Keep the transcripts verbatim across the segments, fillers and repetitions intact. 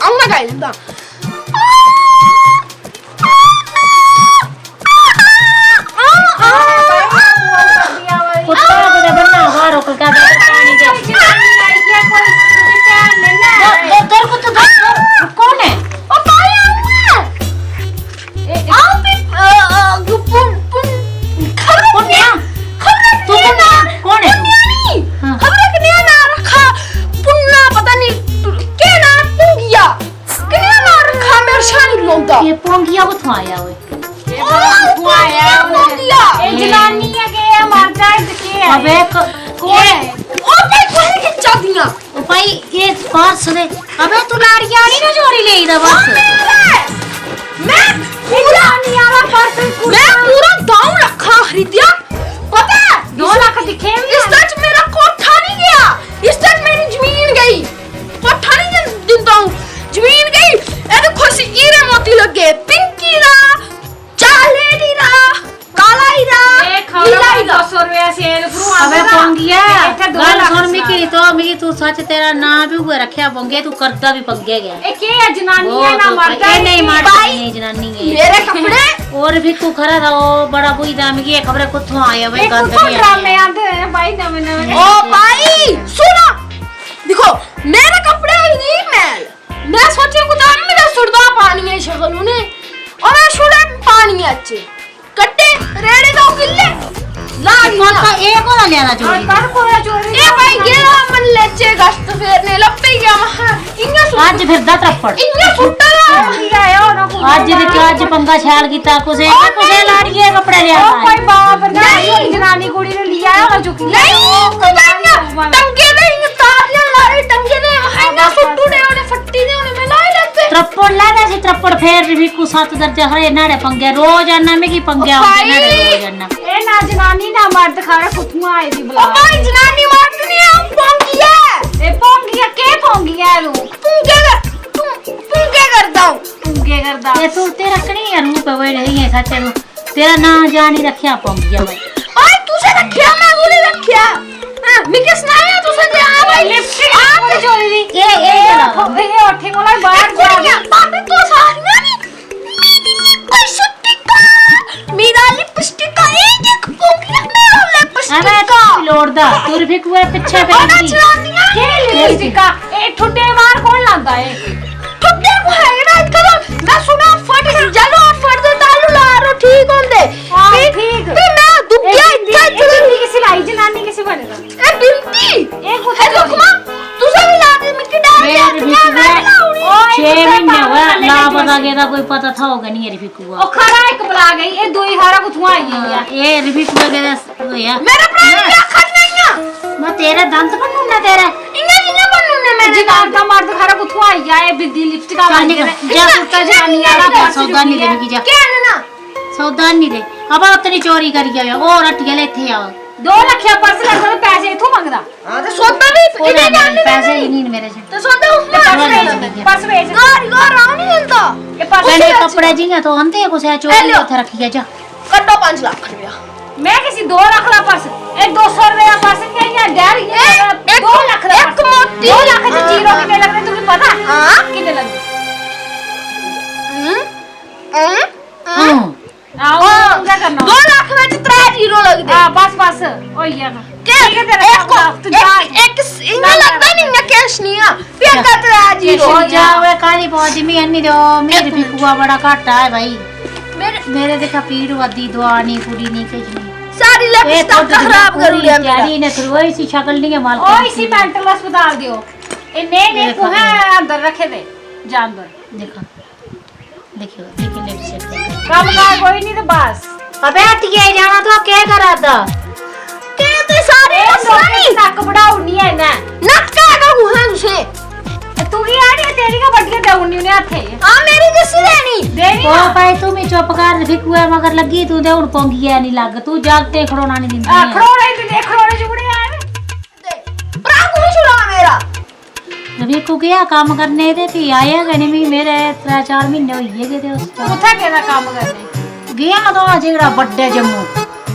अ'ऊं ना गाई लैंदा। कुत्ता कुतै बन्ना बाहर, ओकल का दे पानी दे। दर, दर, कुत्ता, दर, दर। कौन है? ओ, भाई, अ'ऊं ऐ। ए, ए। अ'ऊं भी, अ, अ, पुन-, पुन-, खबरै पुन्नेआ? खबरै तू पुन्नेआ? कौन है तू? पुन्नेआ नहीं। हाँ। खबरै कनेहा नांऽ रक्खा? पुन्ना पता नहीं केह् नांऽ, पुंगिया। कनेहा नांऽ रक्खा, मेरे शा नहीं लोंदा। ये पोंगिया कुत्थों आया ओए? ये पता कुत्थों आया ओए? पोंगिया। ये जनानी है के ये मर्द है, के है? अबे क-, कौन है? ओ भाई, कोई नहीं खिंचा दियां। ओ भाई, ये पर्स दे। अबे तू लाड़िया नहीं ना चोरी ले इदा पर्स। ओ मेरा है। मैं पूरा जनानी वाला पर्स। मैं पूरा गांव रखा खरीदिया। पता है? दो लाख दिखे भी इस सच मेरा कोठा नहीं गया। इस सच मेरी जमीन गई। कोठा नहीं दि-, दिंदा हूँ, जमीन गई। ए देखो, इसी हीरे मोती लगे, पिंकी दा, चॉकलेटी दा, काला ही दा, ए, खाओ नीला ही दा। दो सौ रुपया सेल उप्परों अबे आंदा। पोंगिया, इत्थे दो गल्ल लाख सुन, सना। मिगी तो, मिगी तू सच तेरा नाम भी उऐ रखेआ पोंगिया, तू करदा भी पंगे गै। ए, के है, जनानी वो है ना तो मर्द है, ए, नहीं, ये मर्द भाई, नहीं, जनानी है। मेरे कपड़े। और भी तू खरा था, वो बड़ा बुझदा मिगी, ये खबरै कुत्थों आया भाई, ए, गंद कुत्थों नहीं आया। ड्रामे आंदे हैं भाई, नवे नवे। ओ भाई, सुनो, देखो, मेरे कपड़े ही नहीं मैल। मैं सोचे कुतै मेरा सुड़दा पानी है शक्ल उन्हें। और मैं छुड़े पानी है अच्छे। कट्टे, रेड़े दो किल्ले। लाड़ियां। कौन सा, एक और लेना चोरी? हाँ, कर कोई चोरी। ए भाई, गेला मन लेचे गश्त फेरने, लप्पे गया महा। इन्ना सुट्टा। अज्ज फिरदा त्रप्पड़। इन्ना सुट्टा। ठीक है, और ना कुछ। अज्ज ते क्या, अज्ज पंगा शैल कीता कुसै, ओ कुसै नहीं। लाड़िये कपड़े लिया ओ ना। कोई बाप दा नहीं। जनानी कुड़ी ने लिया है, और चुकी। नहीं, कुतै इ'यां टंगे दे, इ'यां तारियां लाई टंगे दे, इ'यां सुट्टू दे, उ'नें फट्टी दे, उ'नें में लाई लैते। त्रप्पड़ लै दे सी, त्रप्पड़ फेर रफीकू सत्त दर्जा खरे न्हाड़े पंगे, रोज आना मिगी पंगे ओ औंदे न्हाड़े, भाई। रोज आना। ए ना जनानी ना मर्द, खरै कुत्थुआं आए दी ओ बला। भाई, जनानी मर्द नहीं है, अ'ऊं पोंगी ऐ। ए पोंगी ऐ, के पोंगी ऐ तू? तू के कर-, तू, तू के करदा हूँ? तू के करदा? ए तू, तेरा कनेहा रूप है, वो रही है सच्चे तू। तेरा नां जानी रखेआ पोंगिया भाई। ओए, तुसें रखेआ, मैं थोड़ी रखेआ। हां, मिगी सनाया तुसें जे हां भाई, लिपस्टिक आप थोड़ी चोरी दी। ए, ए, ए, चला। ए, ओठे कोला बाहर जा। कुड़ियां, भाभी, तू सारियां नहीं। मेरी लिपस्टिक, मेरा लिपस्टिक, ए देख पोंगिया, मेरा लिपस्टिक। अबे, तू लोड़दा, तू रफीक हुए पीछे ओए, बैठी। चलानियां। के लिपस्टिक? ए ठुड्डे बाहर कौन लांदा ए? ठुड्डे को है ना, इतना मैं सुना फट, चलो फट दे तालू ला रो ठीक होंदे। हां, फिर, ठीक। फिर मैं दुखिया ए, इतना ए, ए, चुन- किसी लाई जनानी किसी बनेगा? ए बिनती, ए कुछ ए तो दुखमा, तुझे भी ला दे मिट्टी डाल मेरे के भी मैं तुझे मैं लाऊंगी। ओए, छह महीने हुआ, लापता गेदा कोई पता था होगा नहीं, रफीक हुआ। ओ खरा एक बला गई, ए दोई हारा कुथुआ आई है? ए रफीक हुआ गेदा। ओए यार। मेरा भरा भी आखा नहीं आइयां। मैं तेरे दंत भन्नूना तेरे। इन्ना कियां भन्नूने मेरे दंत? जनाब दा मर्द खरा कुत्थों आई जा, ए बिंदी लिपस्टिक लाई जा। जा। कुर्ता जनानी आह्ला जा, पर्स सौदा नहीं चुक्कियै। देगी, जा। क्या आह्नना? सौदा नहीं दे। अब उतनी चोरी करी आया, और हट्टिया ले इत्थे आओ। दो लक्ख दा पर्स लग्गा ते पैसे इत्थों मंगदा। हां, ते सौदा भी ओह् इन्ने नहीं, पैसे ही नहीं मेरे च। ते सौदा उप्पर ते पर्स बेच, पर्स बेच। घर, घर आओ नहीं मिलदा। ये पर्स भैने, बेच। कपड़े जियां तो आंदे कुसै चोरी ए लो। उत्थे रखियै जा। कड्डो पंज लक्ख रपेआ। मैं किसी दो लक्ख दा पर्स, ए दो सौ रपेऽ दा पर्स इ'यां डैरी ए, इक, दो लक्ख दा इक पर्स। मोती। दो लक्ख च जीरो किन्ने लगदे तुगी पता? हां। किन्ने लगदे? हम्म, हम्म, हम्म। आहो, हां। उं'दा करना। दो लक्ख बिच त्रै जीरो लगदे। हां, बस, बस, होई गेआ। के ठीक ऐ, तेरा इक, कम्म, तू जा। इक, इक इ'यां लगदा निं, इ'यां किश निं आ। फ्ही अग्गें त्रै जीरो। जा, ओए, काली पौंदी, मी अन्नी देओ, मी रफीकुआ बड़ा घाटा ऐ भाई। मेरे मेरे दिक्खा पीड़ होआ दी, दवा निं, कुड़ी निं, किश निं। सारी लिपस्टिक खराब करी ओड़ेआ मेरा। डैडी ने फिर ओह् इसी शकल निं ऐ मालका ओह् दी। इसी मैंटल अस्पताल देओ। ए, नेह्, नेह् कु'त्थै अंदर रक्खे दे जानवर? दिक्खो, दिक्खो, दिक्खो लिपस्टिक। कम्म कार कोई निं ते बस। अबे हट्टियै जाना तो केह् करा दा? केह् ते सारे ए, दस्सना लोकें दी निं। नक्क बढ़ाऊ निं ऐ इ'न्नै। नक्क है गै कु'त्थै तुसें? ए, तुगी है निं, तेरी गै बड्डियै देई ओड़नी उ'नें हत्थै च। हां, मेरी किसी देनी? देनी ओ ना। भाई, तू मी चुप कर, रफीकुऐ मगर लग्गी, तू ते हुन पौंगियै निं लग्ग, तू जागतें खड़ोना निं दिंदी आ, ऐ। खड़ोने दिंदे, खड़ोने जुगड़े आए वे। भ्राऽ कु'न छुड़ा मेरा? रफीकू गेआ कम्म करने ते फ्ही आया गै निं, मी मेरे त्रै चार म्हीने होई गे गेदे उस घर। कुत्थै गेदा कम्म करने? गेआ तो जेह्ड़ा बड्डे जम्मू।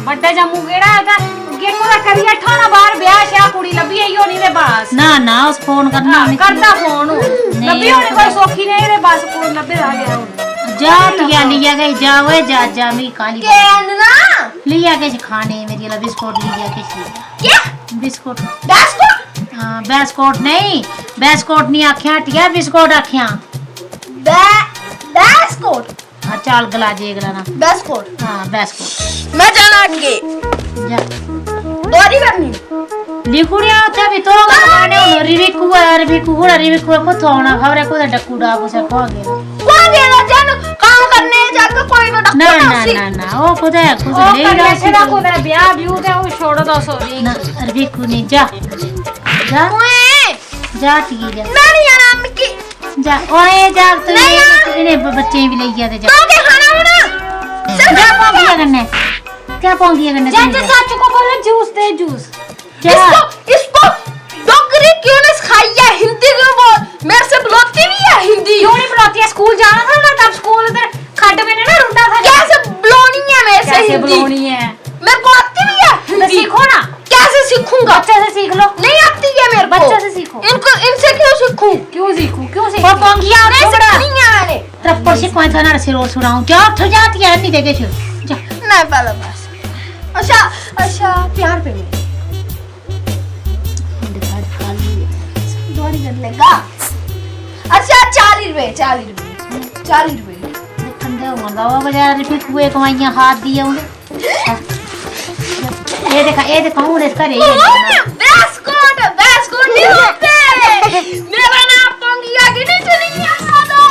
बड्डे जम्मू केह्ड़ा ऐ? ते गेमू दा करियै ठाना बाह्र ब्याह् श्याह् कुड़ी लब्भी गेई, फोन ही ते बस। ना, ना, उस फोन करना हां, मिगी। करदा फोन हून। नहीं, लब्भी होनी कोई सौखी नहीं ते बस फोन लब्भे दा गै हून। जा, पिया लिया गई, जा, ओए, जा, जा, मिगी काली। के आनना? लिया किश खाने, मेरी ला बिस्कुट लिया किश लिया। क्या? बिस्कुट। बिस्कुट? हां, बिस्कुट नहीं, बिस्कुट नहीं आख्या, हटिया, बिस्कुट आख्या। बे-, बिस्कुट? हां, चाल गला जे गलाना। बिस्कुट। हां, बिस्कुट। मैं जाना अग्गे। जा। दोरी करनी। लिखुड़िया उत्थै भी तो गलाने हून रिविकू ऐ, रिविकू कुड़ा, रिविकू कुत्थों आना, खबरै कुतै डक्कू डा कुसै खो गेदा। खो गेदा जन काम करने जाके कोई ना ना, ना, ना, ना, ओ कुतै, कुतै ओ लेई कन्नै जा छड़ा कुतै ब्याह ब्यू ते ओ छोड़ो दो सौ दी। ना, रिविकू नहीं, जा। जा। ओए। जा, ठीक जा। मैं नहीं जाना, मिकी जा, ओए, जागत नहीं इ'नें, यार। इ'नें ब-, बच्चें गी बी लेई गेआ ते जा। तो के खाना होना? जा, पौंगिया कन्नै। जा, पौंगिया कन्नै जा, तूं जा, जा। चाचू को बोलो जूस दे, जूस। जा। इसको, इसको डोगरी क्यों नहीं सिखाई है? हिंदी क्यों बोल? मेरे से बुलाती भी है हिंदी। क्यों नहीं बुलाती है? स्कूल जाना था ना, तब स्कूल उधर खड्ड में ना रुलता था। कैसे बुलानी है मेरे से कैसे हिंदी? बुलानी है? मेरे को आती भी है तो हिंदी। सीखो ना। कैसे सीखूंगा? बच्चों से सीख लो। नहीं आती है मेरे को। बच्चों से सीखो। इनको, इनसे क्यों सीखूं? क्यों सीखूं? क्यों सीखूं? वो पोंगिया और नहीं थोबड़ा। सीखनी है मैंने। तेरा परसी कोई था ना सिरोर सुनाऊं। जा, उठ जाती है, नहीं देखे फिर। जा। नहीं, पहले बस। अच्छा, अच्छा, प्यार पे मिल। दोबारा कर लेगा। अच्छा, चालीस रुपए, चालीस रुपए, चालीस रुपए। ठंडे होने दा, वो बेचारे भी कुएं कमाइयां खा दी है उ'नें। ये देखा, ये देखा, हून इस घरै च। Best quote, best quote नहीं होते। मेरा नाम पोंगिया की नहीं चुनिया था।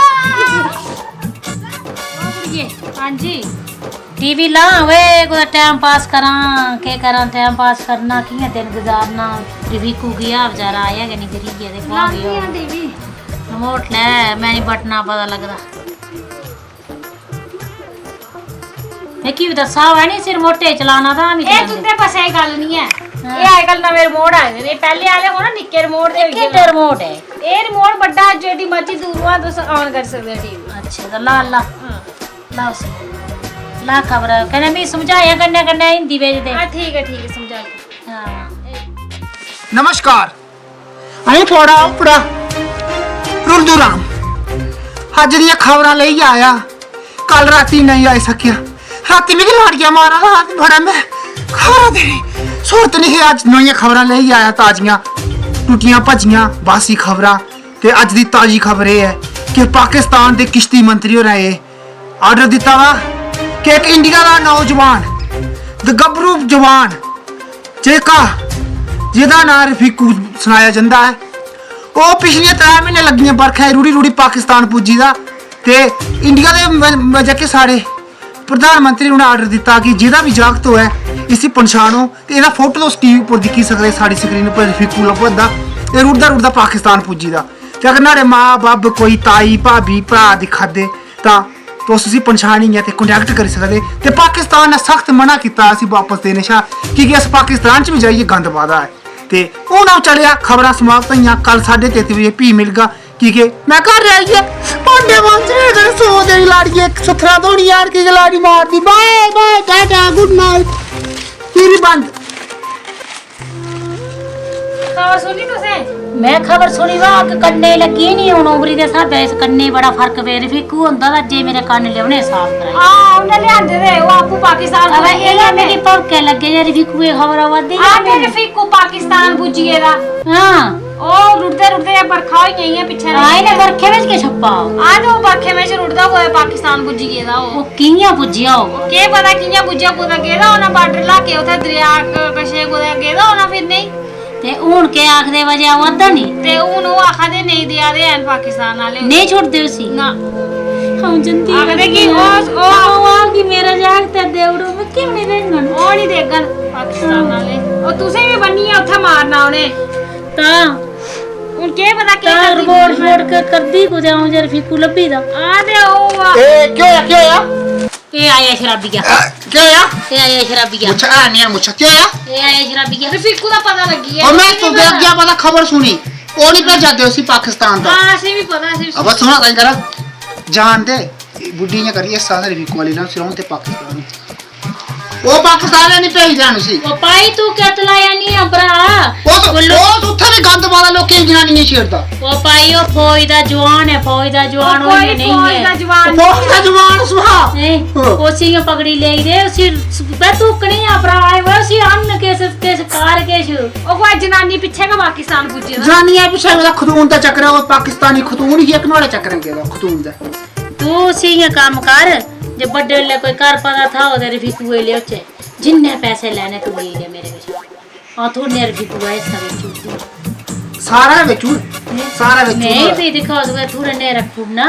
हाँ जी। टीवी लां वे, कुतै टाइम पास करां, केह् करां, टाइम पास करना, कि'यां दिन गुजारना। रिविकू गेआ बेचारा, आया गै निं, गिरी गेआ ते कु'न लांदी गेआ? आं टीवी। रिमोट लै, मैं निं बटना पता लगदा। मिगी बी दस्सा होऐ नी इसी रिमोटे गी चलाना तां बी एह् चलांदे। तुं'दे बस्सै दी गल्ल निं ऐ। हां। एह् अज्जकल नमें रिमोट आए दे न। एह् पैह्ले आह्ले होन ना निक्के रिमोट दे एह् होई गे। किड्डे रिमोट ऐ? एह् रिमोट बड्डा, जेह्ड़ी मर्जी दूर होऐ तुस on करी सकदे ओ टीवी। अच्छा, तां ला, ला। हां। ला उसी। ला खबर। कन्नै मिगी समझाया, कन्नै, कन्नै हिंदी बिच ते। हां, ठीक ऐ, ठीक ऐ, समझाई। हां। नमस्कार। अरे थुआढ़ा ओपड़ा रुल्लू राम अज्ज दियां खबरां लेइयै आया। कल रातीं नेईं आई सकेआ। रातीं मिगी लाड़िया मारा दा हा, बड़ा मैं खबरां देनी। सुर्त निं ही, अज्ज नमियां खबरां लेइयै आया ताजियां, टुट्टियां भज्जियां बासी खबरां। ते अज्ज दी ताजी खबर एह् ऐ कि पाकिस्तान दे किश्ती मंत्री होरें एह् आर्डर दित्ता दा कि इक इंडिया दा नौजवान, द गब्बरू जवान, जेह्का, जेह्दा नांऽ रफीकू सनाया जंदा ऐ, ओह् पिछलियां त्रै म्हीने लग्गियां बरखा च रुढ़ी रुढ़ी पाकिस्तान पुज्जी दा। ते इंडिया दे म-, म-, जेह्के साढ़े प्रधानमंत्री उ'नें आर्डर दित्ता कि जेह्दा बी जागत होऐ, इसी पन्छानो ते एह्दा फोटो तुस टीवी उप्पर दिक्खी सकदे, साढ़ी स्क्रीन उप्पर रफीकू लब्भा दा। एह् रुढ़दा रुढ़दा पाकिस्तान पुज्जी दा। ते अगर न्हाड़े मां बब्ब, कोई ताई, भाबी, भ्राऽ दिक्खा दे तां तुस उसी पन्छानियै ते contact करी सकदे। ते पाकिस्तान ने सख्त मना कीता इसी बापस देने शा, की के इस पाकिस्तान च बी जाइयै गंद पाए दा ऐ। ते हून अ'ऊं चलेआ, खबरां समाप्त होइयां। कल साड्ढे तिन्न बजे फ्ही मिलगा, की के में घर आइयै भांडे मांजने, कन्नै सौ देनी लाड़ियै, इक सुथरा धोनी यार, की के लाड़ी मारदी। Bye bye, Tata, good night। TV बंद। खबर सुनी तुसें? में खबर सुनी, वा अग्ग कन्ने लग्गी नी, हुन उमरी दे स्हाबै इस कन्ने बड़ा फर्क पेआ। रफीकू होंदा तां अज्जै मेरे कन्न लेओने साफ कराई। हां, उ'न्नै लेआंदे दे, ओह् आपूं पाकिस्तान अबे, पुज्जी गेदा इ'यां ते मिगी भौंके लग्गे जे रफीकुए खबर आवा दी हां, ते। रफीकू पाकिस्तान पुज्जी गेदा। हां। ओह् रुढ़दे रुढ़दे बरखा होई गेई ऐ पिच्छें हां, इ'नें बरखे बिच गै छप्पा। हां, ते ओह् बरखे बिच रुढ़दा कुतै पाकिस्तान पुज्जी गेदा होग। ओह् कि'यां पुज्जेआ होग? केह् पता कि'यां पुज्जेआ, कुतै गेदा होना border लाके, उत्थै दरेआ क-, कशे कुतै गेदा होना फिरने गी। ते हून केह् आखदे, बजे आवा दा नी? ते हून ओह् आखा दे नेईं देआ दे हैन पाकिस्तान आह्ले। नेईं छुड़दे उसी? ना। अ'ऊं जंदी आखदे कि ओह्, ओह् अ'ऊं आखगी मेरा जागत ऐ, देई ओड़ो, मिगी बी निं देङन। ओह् निं देङन पाकिस्तान आह्ले। ओह् तुसें बी बन्नियै उत्थै मारना उ'नें। तां। हून केह् पता केह् तां करदी रपोर्ट फिरदी शपोर्ट क-, करदी कुतै अ'ऊं जे रफीकू लब्भी तां। हां ते ओह् आ- ए, केह् होआ, केह् होआ? एह् आया शराबिया। अ, केह् होआ? एह् आया शराबिया। मुच्छा है निं ऐ, मुच्छा। केह् होआ? एह् आया शराबिया। रफीकू दा पता लग्गी गेआ। और में तुं'दे अग्गें पता खबर सुनी। ओह् निं भेजा दे उसी पाकिस्तान दा। हां, असें बी पता, असें बी अब सुना। सुना तां करा। जान दे, बुड्ढी इ'यां करियै साथ रफीकू आह्ली ना, उसी रौह्न दे पाकिस्तान। ओह् पाकिस्तान निं भेजदे हैन उसी। ओ भाई, तू क्या तलाया निं ऐ, भ्रा? ओह् तो, बोलो। ओह् तो उत्थै अंत बाला लोकें दी जनानियां छेड़दा। ओ भाई, ओ फौज दा जवान ऐ, फौज दा जवान, ओ कोई होइयै नेईं फौज ऐ। दा जवान फौज दा जवान सुहा। नहीं, हां। उसी इ'यां पकड़ी लेई दे, उसी बे तू कनेहा भ्राऽ ऐ, बे उसी अन्न किस, किस कार किस। ओ कोई जनानी पिच्छें गै पाकिस्तान पुज्जे दा। जनानियां पिच्छें मेरा खतून दा चक्कर ऐ, ओ पाकिस्तानी खतून ही इक नुहाड़े चक्करें गेदा खतून दा। तू उसी इ'यां कम्म कर जे बड्डे बेल्लै कोई घर पता था ओह्दे रफीकुए लेओचै, जिन्ने पैसे लैने तू लेई ले मेरे कशा। हां, थोह्ड़े नेह् रफीकुआ हिस्सा बेची ओड़दी। सारा बेचू, सारा बेचू नेईं, ओड़ना। फ्ही दिक्खो, अस थोह्ड़े नेह् रक्खी ओड़ना,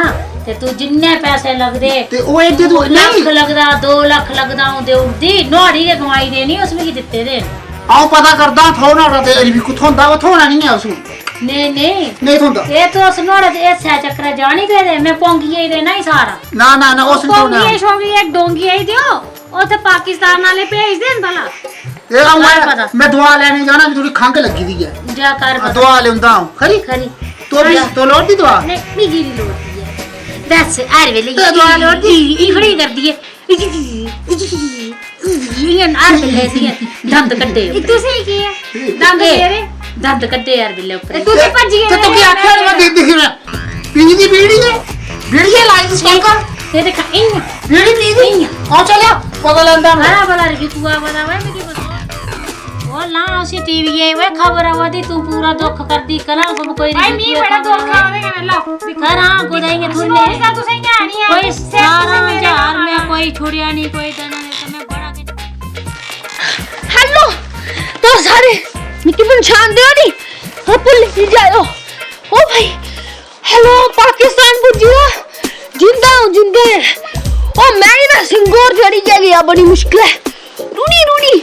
ते तू जिन्ने पैसे लगदे, ते ओह् एड्डे तू लक्ख नेईं। लगदा, दो लक्ख लगदा, अ'ऊं देई ओड़दी, नुहाड़ी गै कमाई देनी, उस मिगी दित्ते दे न। अ'ऊं पता करदा, थोह्ड़ा नुहाड़ा ते रफीकू थ्होंदा, ओह् थ्होना निं ऐ उसी। नेईं, नेईं। नेईं थ्होंदा। एह् तुस नुहाड़े ते हिस्सै चक्करै जानी पेदे, में पौंगियै गी देना ई सारा। ना, ना, ना, उस निं थ्होना। पौंगियै शोंगियै डोंगियै गी देओ। उत्थै पाकिस्तान आह्ले भेजदे न भला? एह् अ'ऊं घर पता। में दोआ लैने जाना, मिगी थोह्ड़ी खंघ लग्गी दी ऐ। जा घर हां, पता। दोआ लेओंदा अ'ऊं, खरी? खरी। तूं बी, जा। तूं लोड़दी दोआ? नेईं, मिगी निं लोड़दी ऐ। बस, हर बेल्लै ते दोआ लोड़दी? ई, ई खड़ी करदी ऐ। इ'यां हर बेल्लै इसी दंद कड्ढे। तुसें केह् ऐ? दंद एह् मेरे? दंद कड्ढे हर बेल्लै उप्पर। ते तुसें भज्जी ते तूं गेदे केह् आखेआ? में दिक्खी, दिक्खी, पी दी बीड़ी ऐ, बीड़ी ऐ लाई दी स्पीकर। एह् दिक्ख, इ'यां। बीड़ी पी दी? इ'यां। आओ चलेआ, पता लैंदा में। बड़ा, बड़ा रफीकुआ पता, भाई, मिगी पता। ओह् ना, उसी टीवी ऐ, वे खबर आवा दी, तू पूरा दुख करदी, करा सब कोई भाई, मी बड़ा दुख आ ओह्दे कन्नै, लो। करा, कुतै इ'यां थोह्ड़ी नेईं। तुसें इ'यां आनी ऐ। कोई सिर तुसें सतारां ज्हार में कोई छुड़ेआ निं, कोई देना नेईं, ते में बड़ा किश। हेलो, तुस सारे मिगी पन्छानदे ओ निं? हां, भुल्ली निं जाएओ। ओ भाई, हेलो, पाकिस्तान पुज्जी दा, जिंदा अ'ऊं जिंदा ऐ। ओ, में ही ना सिंगोर चढ़ियै गेआ, बड़ी मुश्कल ऐ। रुढ़ी, रुढ़ी,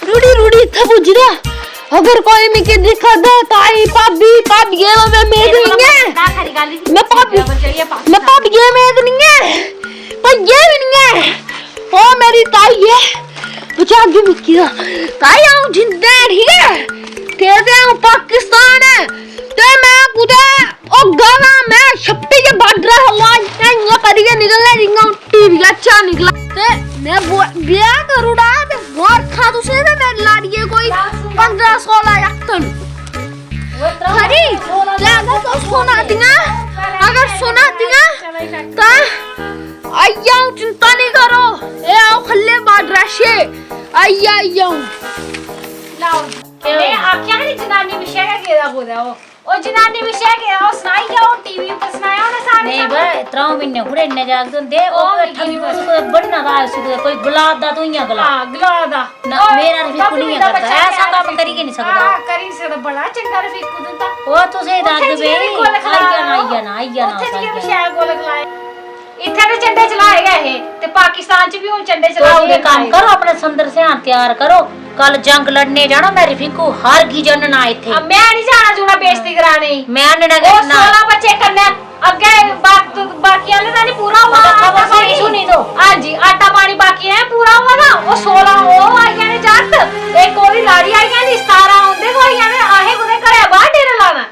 रुढ़ी, रुढ़ी इत्थै पुज्जी दा। अगर कोई मिगी दिक्खा दा, ताई, भाभी, भाभिये दा में मेद निं ऐ। में भाभी, में भाभिये मेद निं ऐ, भइये बी निं ऐ। ओ मेरी ताई ऐ, बचागी मिगी दा। ताई अ'ऊं जिंदा ऐ, ठीक ऐ? ते, ते अ'ऊं पाकिस्तान ऐ, ते में कुतै ओ गाना में छप्पी के बार्डर थल्ला इ'यां, इ'यां करियै निकलना जि'यां हून टीवी चा निकला। ते में बो-, ब्याह करी ओड़ा ते मुबारखां तुसें ते मेरे लाड़िये कोई पंदरां सोलां जागत न। खरी, ते अगर तुस सुना दियां, अगर सुना दियां तां आई जाओ, चिंता निं करो। एह् आओ खल्ले बार्डर शे, आई जाओ, आई जाओ। लैओ, में आखेआ हा नी जनानी पिच्छें गै गेदा कुतै ओह्। ओह् जनानी पिच्छें गेआ, ओह् सनाई गेआ, ओह् टीवी उप्पर सनाया उ'नें सारें नेईं गी। बे, त्र'ऊं म्हीने थोह्ड़े इन्ने जागत होंदे, ओह् ओह् कोई मिगी निं ठंडू पता। कोई बन्ना दा उसी, कोई गुलाब दा तूं इ'यां गला। हां, गुलाब दा। ना, ओह् मेरा रफीकू निं करदा, ऐसा कम्म करी गै निं सकदा। हां, करी सकदा, बड़ा चंगा रफीकू तुं'दा। ओह् तुसें उत्थै दर्द जाइयै पेई, गुल खलाए। आई जाना, आई जाना, आई जाना, उत्थै जाइयै आई जाना। शैल गुल खलाए। इत्थै ते झंडे चलाए गै हे ते पाकिस्तान च बी हून झंडे चलाओ तुस दे। एह् कम्म करो, अपने संदर स्यान त्यार करो, कल जंग लड़ने जाना। में रफीकू हारगी जनना इत्थै। आ, में निं जाना जुना बेइज्जती कराने गी। में आह्नना गै ओह् आह्नना। सोलां बच्चे कन्नै अग्गें बा-, बाकी आह्ले दा निं पूरा होआ दा, आटा पानी। सुनी तो। हां जी, आटा पानी बाकी ऐ पूरा होआ दा। ओह् सोलां ओह् आई जाने जागत, इक ओह्दी लाड़ी आई जानी, सतारां उं'दे कोल आई जाने, असें कुतै घरै बाह्र डेरा लाना।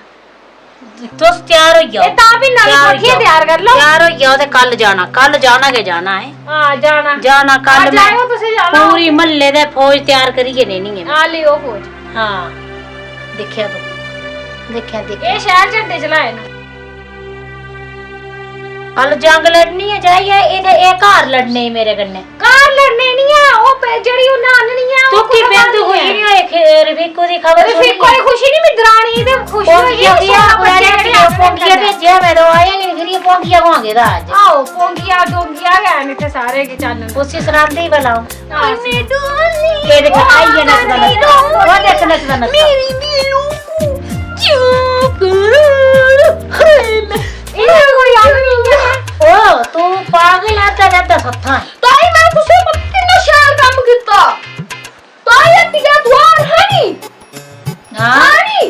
तुस त्यार होई जाओ। एह् तां भी नमीं त्यार होई कोठी जाओ। त्यार करी लैओ। त्यार होई जाओ ते कल जाना, कल जाना गै जाना ऐ। हां, जाना। जाना कल अज्ज में आएओ, तुसें जाना। पूरी म्हल्ले दे फौज त्यार करियै लेनी ऐ। हां, लेओ फौज। हां, दिक्खेआ तूं, दिक्खेआ, दिक्खेआ। एह् शैह्र झंडे चलाए न। कल जंग लड़नी ऐ जाइयै, एह् ते, एह् घर लड़ने ई मेरे कन्नै। घर लड़ने निं ऐ, ओह् पे-, जेह्ड़ी उन्नै आह्ननी ऐ, ओह् तुकी कुत्थै बिंद बननी खुशी ऐ? निं होई खे-, रफीकू दी खबर रफीकू दी सुनियै। खुशी निं, मी दरानी ते खुशी होई गेई, पौंगिया सोलां कुतै बच्चे जेह्ड़े आह्नने पौंगिया न। भेजेआ में ते ओह् आया गै निं, फिर एह् पौंगिया कु'न गेदा अज्ज? आओ, पौंगिया डोंगिया गै न इत्थै सारे गै चानन। उसी सनांदी ही भला अ'ऊं। हां। एह् दिक्ख, आई गेआ नचदा नचदा। ओह् दिक्ख नचदा नचदा। मेरी नीलू, चुप। हाय, में इ'यां कोई आदमी निं ऐ। ओ, तू पागल ऐ, ते अद्धा सत्था ऐ। ताई, में तुसें पता किन्ना शैल कम्म कीता। ताई, हट्टिया दुआर है नी? हां। है नी?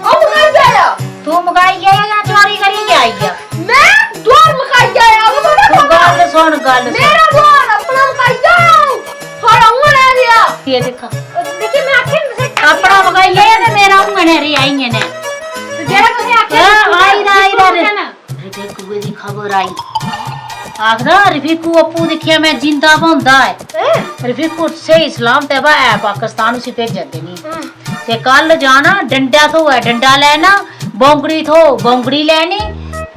अ'ऊं मकाई आया। तू मकाई आया जां चोरी करियै आई गेआ? में दुआर मकाई आया, ओह् थोह्ड़ा तू गल्ल सुन, गल्ल सुन। मेरा दुआर अपना मकाई आया अ'ऊं। थुआढ़ा उ'आं रह गेआ। एह् दिक्खा। दिक्खी, में आखेआ नी तुसें अपना मकाई आया ते मेरा उ'आं गै रेहा इ'यां नै। ते जेह्ड़ा तुसें आखेआ हां, आई दा, आई दा। रफीकुए दी खबर आई। आखदा, रफीकू अप्पू दिक्खेआ में जिंदा भौंदा ऐ। हैं? रफीकू स्हेई सलामत ऐ, बा ऐ पाकिस्तान, उसी भेजन देनी। हां। ते कल जाना, डंडा थ्होऐ डंडा लैना, बौंगड़ी थ्होग बौंगड़ी लैनी,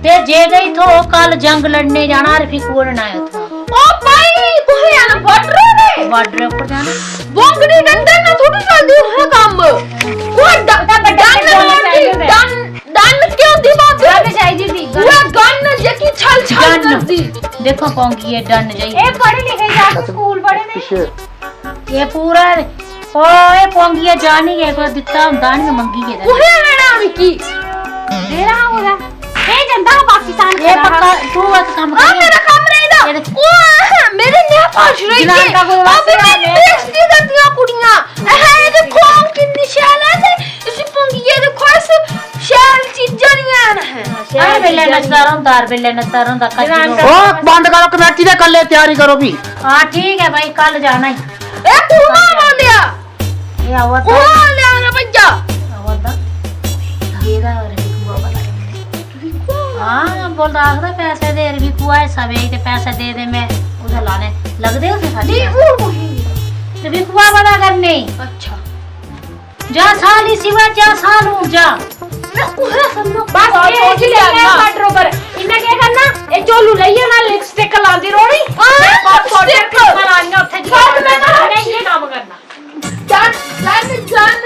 ते जे किश थ्होग कल जंग लड़ने जाना, रफीकू होरें नाएं उत्थुआं। ओ भाई, कुत्थै जाना? बार्डर उप्पर? बार्डर उप्पर जाना। बौंगड़ी डंडे ने थोड़ी चलदी उत्थै कम्म। ओह् ड-, डन चाहिदी होंदी। डन, डन केह् होंदी बाबू? डन चाहिदी होंदी। ओह् गन जेह्की छल छल डन। करदी। देखो पौंगी ऐ डन चाहिदी। एह् पढ़े लिखे जागत, स्कूल पढ़े दे। पिच्छे। एह् पूरा, ओ, एह् पौंगिया जानी गै, कोई दित्ता होंदा निं, मंगी गेदा। कु'त्थै लैना मिकी? देना हा कुतै। एह् जंदा हा पाकिस्तान एह् खड़ा हा। पक्का, तू इक कम्म आ कर। मेरा कम्म रेही दा। एह्दे ओ, मेरे नेपाल च रेही जनान दा कोई अबे वस्त्र मेरी नहीं। बेइज्जती करदियां कुड़ियां। एह् दिक्खो, अ'ऊं किन्नी शैल ऐ ते इसी पौंगिया दिक्खो, इस शैल चीजां निं हैन। हर बेल्लै नचदा रौंह्दा, हर बेल्लै नचदा रौंह्दा, कज्जू जनान दा ओ, बंद करो, कमेटी दे कल्ले त्यारी करो भी। हां, ठीक ऐ भाई, कल जाना ई। ए, कु'न आ बंदेआ? एह् आवा दा। कु'न आ लेआ रे भैया? आवा दा। गेदा रफीकू आवा दा। हां, बोलदा आखदा पैसे दे रफीकू, हिस्सा बेच ते पैसे दे दे, में कुत्थै लाने? लगदे उत्थै साढ़े नेईं, पैसे। हून कु'न गेदा? रफीकू आवा दा करने। अच्छा। जा साली सिवा, जा सालू, जा। में कुत्थै सुनना? बस और एह् सोच इसी लिया लेना। बॉर्डर उप्पर। इन्नै केह् करना? एह् झोलू लेइयै ना लिपस्टिक लांदी रौह्नी। हां, ते पासपोर्ट लिपस्टिक। पर आनियां उत्थै जि'यां साथ में ना। इ'यै कम्म करना। Done, done, done.